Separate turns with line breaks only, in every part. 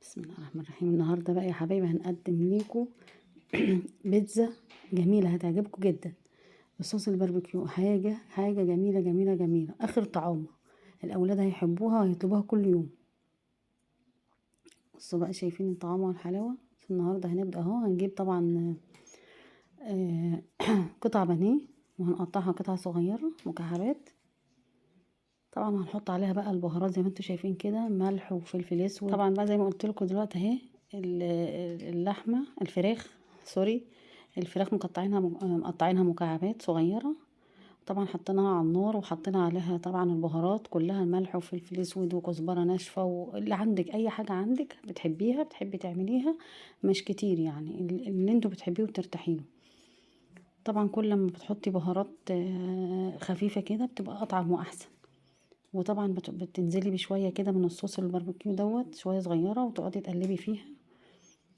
بسم الله الرحمن الرحيم. النهارده بقى يا حبايبي هنقدم لكم بيتزا جميلة هتعجبكم جدا بصوص الباربيكيو. حاجة حاجة جميلة جميلة جميلة، اخر طعامه، الاولاد هيحبوها وهيطلبوها كل يوم. بصوا بقى، شايفين الطعامه والحلاوه. النهارده هنبدا اهو، هنجيب طبعا قطع بانيه وهنقطعها قطع صغيرة مكعبات. طبعا هنحط عليها بقى البهارات زي ما انتم شايفين كده، ملح وفلفل اسود. طبعا بقى زي ما قلت لكم دلوقتي اهي اللحمة، الفراخ، سوري، الفراخ مقطعينها مكعبات صغيرة. طبعا حطيناها على النار وحطينا عليها طبعا البهارات كلها، ملح وفلفل اسود وكزبره ناشفة، واللي عندك اي حاجة عندك بتحبيها بتحبي تعمليها، مش كتير يعني، اللي انتوا بتحبيه وترتاحي له. طبعا كل ما بتحطي بهارات خفيفة كده بتبقى اطعم واحسن. وطبعا بتنزلي بشوية كده من الصوص الباربيكيو دوت، شوية صغيرة، وتقعدي تقلبي فيها،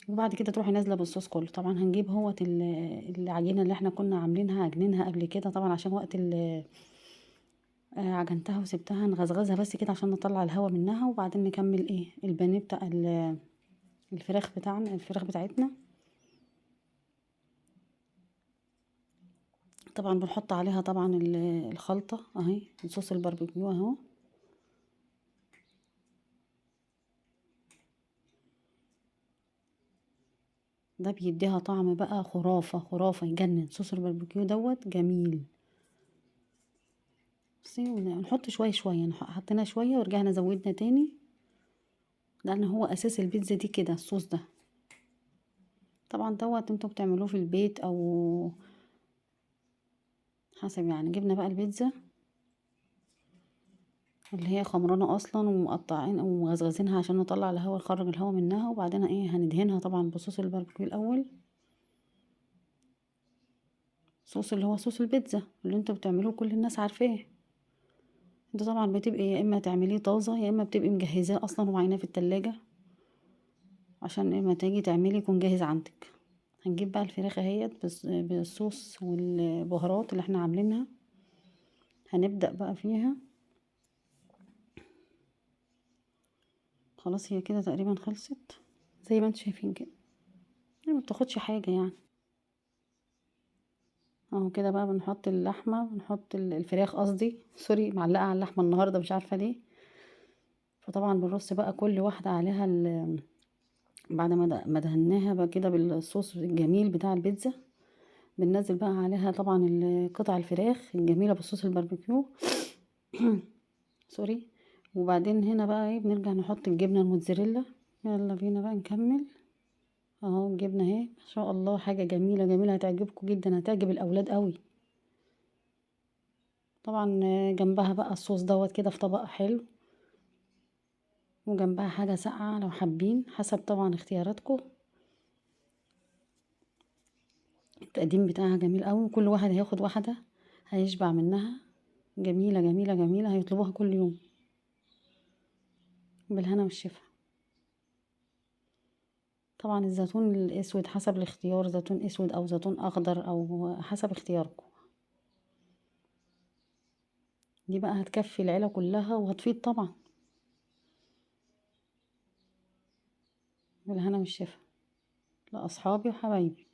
وبعد كده تروحي نازله بالصوص كله. طبعا هنجيب هوت العجينة اللي احنا كنا عاملينها عجنينها قبل كده، طبعا عشان وقت عجنتها وسبتها نغزغزها بس كده عشان نطلع الهواء منها، وبعدين نكمل ايه البانيه بتاع الفراخ بتاعنا، الفراخ بتاعتنا. طبعا بنحط عليها طبعا الخلطة اهي، صوص الباربيكيو اهو. ده بيديها طعم بقى خرافة خرافة، يجنن صوص الباربيكيو دوت جميل. بصي ونحط شوية شوية، حطينا شوية ورجعنا زودنا تاني، لان هو اساس البيتزا دي كده الصوص ده. طبعا دوت انتوا بتعملوه في البيت او حسب يعني. جبنا بقى البيتزا اللي هي خمرانه اصلا ومقطعين ومغزغزينها عشان نطلع الهواء، نخرج الهواء منها، وبعدين ايه هندهنها طبعا بصوص الباربيكيو الاول، صوص اللي هو صوص البيتزا اللي انتوا بتعملوه كل الناس عارفاه. انتوا طبعا بتبقي يا اما تعمليه طازة يا اما بتبقي مجهزاه اصلا وعيناه في التلاجة، عشان اما تيجي تعملي يكون جاهز عندك. هنجيب بقى الفراخ اهيت بالصوص والبهارات اللي احنا عاملينها، هنبدأ بقى فيها. خلاص هي كده تقريبا خلصت زي ما انتم شايفين كده، ما بتاخدش حاجة يعني. اهو كده بقى بنحط اللحمة، بنحط الفراخ قصدي، سوري معلقه على اللحمة النهارده مش عارفه ليه. فطبعا بنرص بقى كل واحدة عليها بعد ما دهناها بقى كده بالصوص الجميل بتاع البيتزا، بننزل بقى عليها طبعا قطع الفراخ الجميلة بالصوص الباربيكيو sorry. وبعدين هنا بقى ايه بنرجع نحط الجبنة الموتزاريلا. يلا بينا بقى نكمل اهو الجبنة اهي، ما شاء الله حاجة جميلة جميلة هتعجبكم جدا، هتعجب الاولاد قوي. طبعا جنبها بقى الصوص دوت كده في طبق حلو، وجنبها حاجة ساقعه لو حابين، حسب طبعا اختياراتكم. التقديم بتاعها جميل قوي، وكل واحد هياخد واحدة هيشبع منها. جميلة جميلة جميلة، هيطلبوها كل يوم. بالهنا والشفا. طبعا الزيتون الاسود حسب الاختيار، زيتون اسود او زيتون اخضر او حسب اختياركم. دي بقى هتكفي العيلة كلها وهتفيد طبعا. بالهنا والشفا لاصحابي وحبايبي.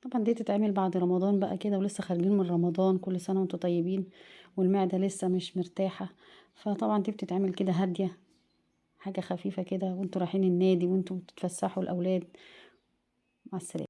طبعا دي تتعمل بعد رمضان بقى كده، ولسه خارجين من رمضان، كل سنة وانتم طيبين، والمعده لسه مش مرتاحة، فطبعا دي بتتعمل كده هادية، حاجة خفيفة كده، وانتوا رايحين النادي وانتوا بتتفسحوا الاولاد. مع السلامة.